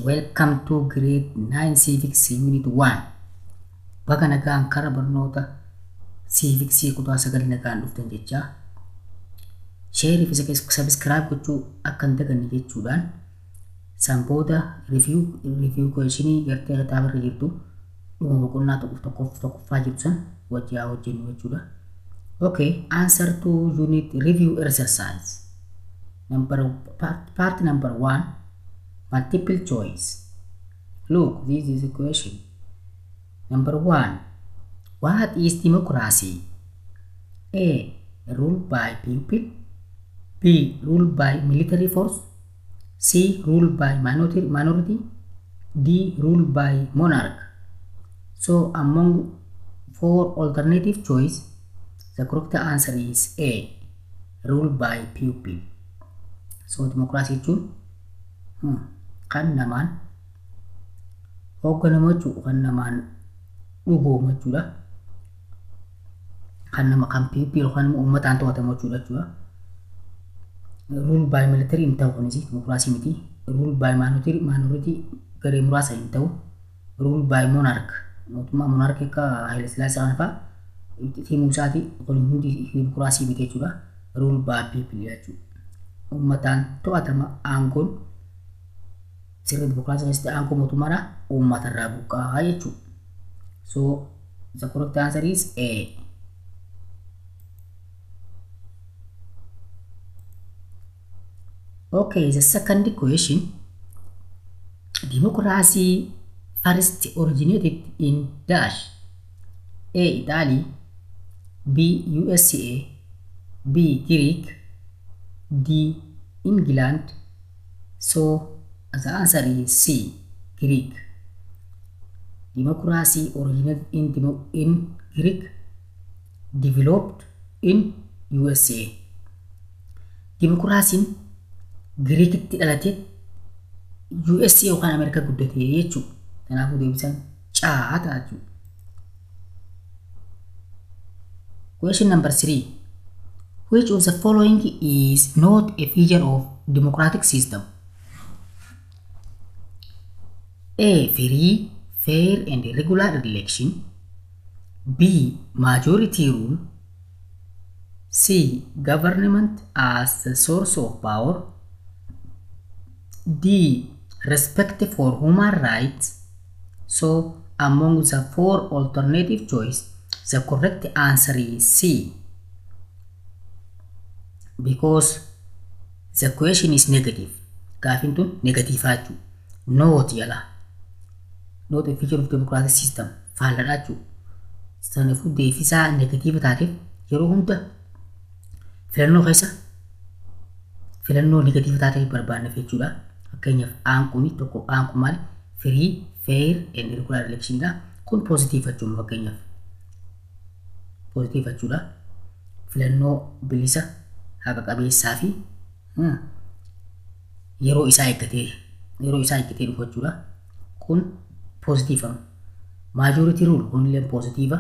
Welcome to grade 9 Civics Unit 1. Baga nagaan kara barnoota Civicsii kutaa 9 nagaan dhuftan jechaa. Share fi subscribe gochuu akka hin daganne jechuudhaan san booda review questionii gartee kitaaba irra jirtu dhuma boqonnaa tokkoffaa jirtu san wajji haa hojjennu jechuudha. Okay, answer to unit review exercise. Part number 1, multiple choice. Look, this is a question. Number 1, what is democracy? A, rule by people. B, rule by military force. C, rule by minority. D, rule by monarch. So among four alternative choice, the correct answer is A, rule by people. So democracy jechuun kan namaan hoogganamu jechuudha, kan namaan dhugoomu jechuudha. Kan nama kan people yookaan immoo uummataan to'atamu jechuudha. Rule by military hin ta'u kunis democracy miti. Rule by minority garee muraasa hin ta'u. Rule by monarch, mootummaa monarch akka Haile Sillaasee kana fa'aa himuu isaati kun hundi democracy miti jechuudha. Rule by people jechuudha. Uummataan to'atama aangoon sirna democracy keessatti aangoo mootummaadha uummatarraa buqqaa jechuudha. So the correct answer is A. Okay, the second question. Democracy first originated in dash. A, Italy. B, USA. B, Greek. D, England. So the answer is C, Greek. Democracy originated in Greek, developed in USA. Democracy Greekitti dhalate USA yookaan Ameerikaa guddate jechuudha. Kanaafuu deebisaan C ta'a jechuudha. Question number 3. Which of the following is not a feature of democratic system? A, free, fair and regular election. B, majority rule. C, government as the source of power. D, respect for human rights. So among the four alternative choice, the correct answer is C, because the question is negative. Gaafin tun negative jechuudha. Not yala. Not a feature of democratic system. Faalladha jechuudha. Sanaafuu deebisaa negative taateef yeroo hunda filannoo keessa filannoo negative taateef barbaanneef jechuudha. Fakkeenyaaf aan kuni tokko aan kun maali? Free, fair and regular election dha. Kun positive jechuudha fakkeenyaaf. Positive jechuudha. Filannoo bilisa haqa qabeessaa fi yeroo isaa eeggatee dhufu jechuudha. Kun positive. Majority rule kun illee positive.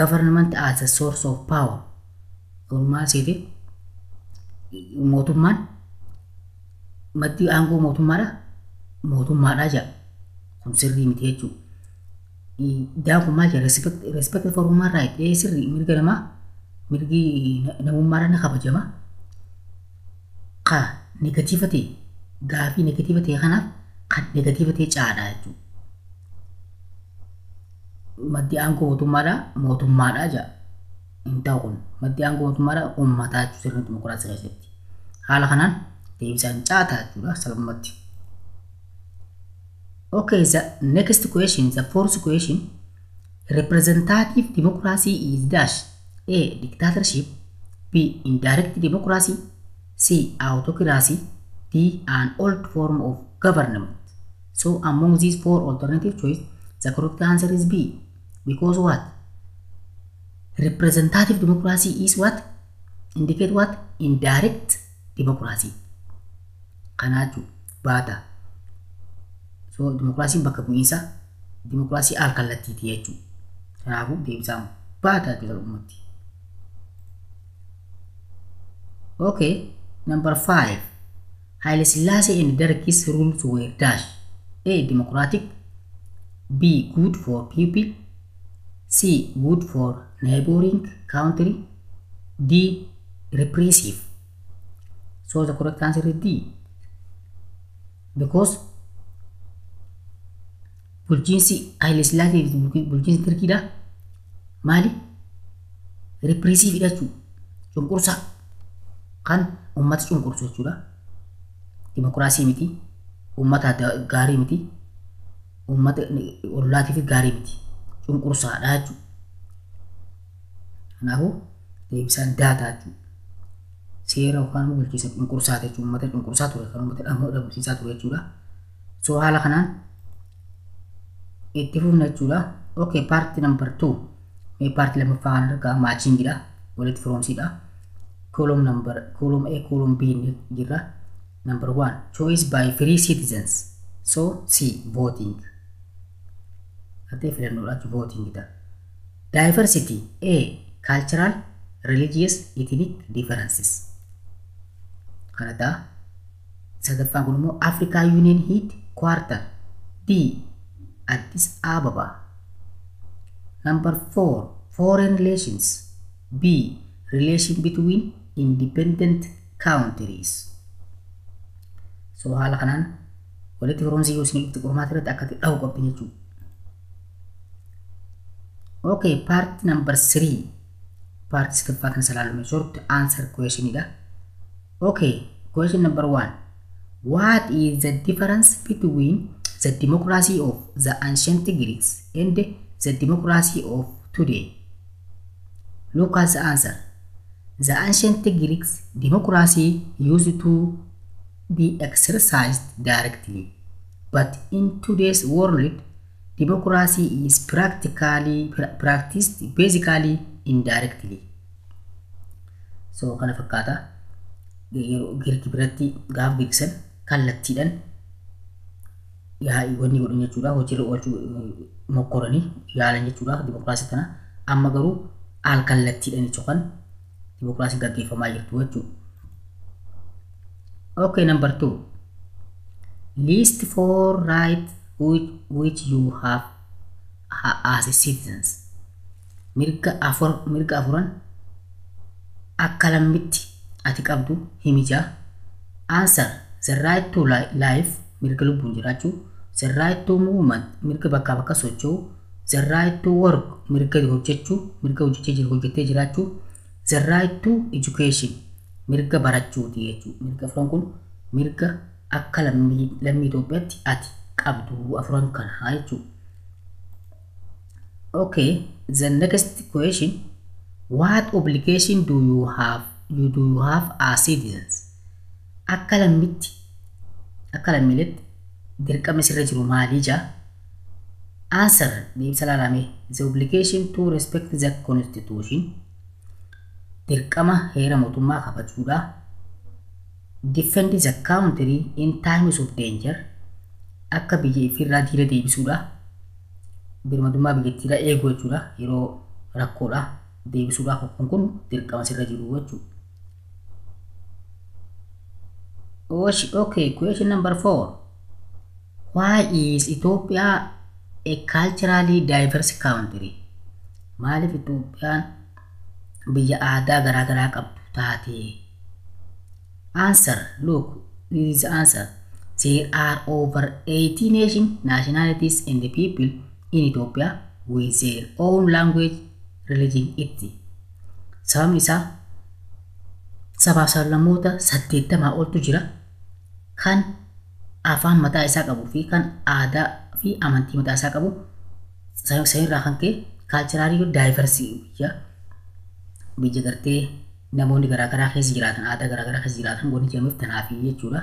Government as a source of power. Kun maal seete? Mootummaan maddi aangoo mootummaadha jedha. Kun sirrii miti jechuudha. Daan kun maal jedha? Respect for human right. Sirrii mirga namaa mirgi namummaadhaan ni kabajama. Ka negative ta'e gaafii negative ta'e kanaaf kan negative ta'e caadha jechuudha. Maddi aangoo mootummaadha jedha. Hin ta'u kun maddi aangoo mootummaadha uummataa jechuudha sirna dimokiraasii keessatti. Haala kanaan deebisaan caataa jechuudha salphumatti. Okay, the next question, the fourth question. Representative democracy is dash. A, dictatorship. B, indirect democracy. C, autocracy. D, an old form of government. So among these four alternative choice, the correct answer is B. Because what? Representative democracy is what? Indicate what? Indirect democracy. Kanaaju baata. So democracy bakka bu'iinsa democracy al kallattiiti jechuudha. Kanaafuu deebisaan baata jechuudha ummatti. Okay, number 5. Haile Selassie and Derg's rules were dash. A. Democratic. B. Good for people. C. Good for neighboring country. D. Repressive. So the correct answer is D. Because bulchiinsi Haile Selassie fi bulchiinsi Dargiidha maali? Repressive jechuudha. Cunqursaa kan uummata cunqursu jechuudha. Dimokiraasii miti, uummata gaarii miti, uummata ollaatiif gaarii miti. Cunqursaadha jechuudha. Kanaafuu deebisaan D ta'a jechuudha. Seera yookaan bulchiinsa cunqursaa jechuudha. Uummata cunqursaa ture kan uummata dhabamsiisaa ture jechuudha. So haala kanaan itti fufna jechuudha. Okay, part number 2. Mee part lammaffaa kana argaa matchingidha. Walitti firoomsiidha. Column number column A, column B jirra. Number 1, choice by free citizens. So C, voting. Atee filannoodha voting dha. Diversity A, cultural, religious, ethnic differences. Kana ta'a. Sadaffaan kun immoo Africa Union Headquarter. D, Addis Ababa. Number 4, foreign relations. B, relation between independent countries. So haala kanaan walitti firoomsi yoo isin dhufte qormaata irratti akka dhahu qabdi jechuudha. Okay, part number 3. Part sadaffaa kana salaalume short answer question dha. Okay, question number 1. What is the difference between the democracy of the ancient Greeks and the democracy of today? Look at the answer. The ancient Greeks democracy used to be exercised directly, but in today's world, democracy is practically practiced basically indirectly. So kana fakkaata. Yeroo Giriik biratti gaaf Giriiksan kallattiidhaan yaa'ii wanni godhan jechuudha, hojiirra oolchuu mokkoranii yaalan jechuudha dimokiraasii kana. Amma garuu al kallattiidhaan jechuun dimokiraasiin gaggeeffamaa jirtu jechuudha. Okay, number 2. List four right which you have as a citizens. Mirga afur, mirga afuran akka lammitti ati qabdu himi jaa. Answer: the right to life, mirga lubbuun jiraachuu, the right to movement, mirga bakkaa bakka socho'uu, the right to work, mirga hojjechuu, mirga hojjechee jiru hojjettee jiraachuu, the right to education, mirga barachuuti jechuudha. Mirga afuran kun mirga akka lammii Itoophiyaatti ati qabdu afuran kana jechuudha. Okay, the next question: what obligation do you have as citizens? Akka lammitti, akka lammiiletti dirqama sirra jiru maalii jaa? Answer, deebisa laalame: the obligation to respect the constitution, dirqama heera mootummaa kabajuudha. Defend the country in times of danger, akka biyya ifirraa diina deebisuudha. Birmadummaa biyyattiidha eeguu jechuudha, yeroo rakkoodha deebisuudha. Kun dirqama sirra jiru jechuudha. Okay, question number 4. Why is Ethiopia a culturally diverse country? Maaliif Itoophiyaan biyya aadaa garaa garaa qabdu taate? Answer, look, this is the answer. There are over 80 nation, nationalities and the people in Ethiopia with their own language, religion, etc. Sababni isaa sabaaf sablammoota 80 oltu jira kan afaan mataa isaa qabuu fi kan aadaa fi amantii mataa isaa qabu. Sanirraa kan ka'e culturally diverse, biyya gartee namoonni garaagaraa keessa jiraatan, aadaa garaagaraa keessa jiraatan wanni jedhameef tanaafi jechuudha.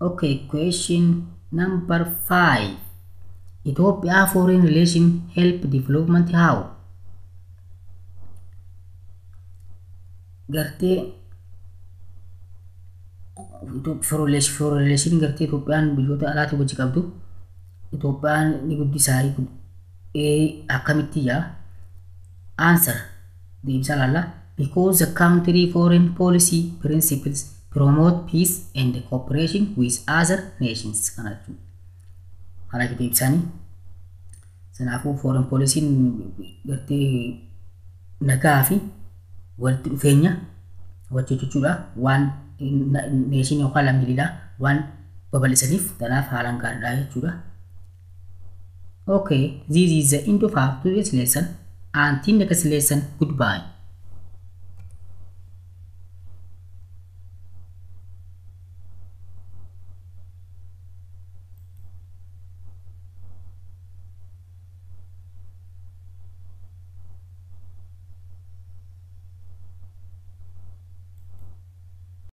Okay, question number 5. Ethiopia foreign relation help development how? Gartee foreign relation gartee Itoophiyaan biyyoota alaatti wajji qabdu Itoophiyaan ni guddisaa akkamitti jaa? Answer, deebisaa laalla: because the country foreign policy principles Promote peace and cooperation with other nations kana jechuudha. Kana deebisanii kanaafuu foreign policy gartee nagaa fi walitti dhufeenya wajji jechuudha, waan nation yookaan lammiileedha waan babal'isaniif kanaaf haalaan gaariidha jechuudha. Okay, this is the end of our today's lesson. Until next lesson, goodbye.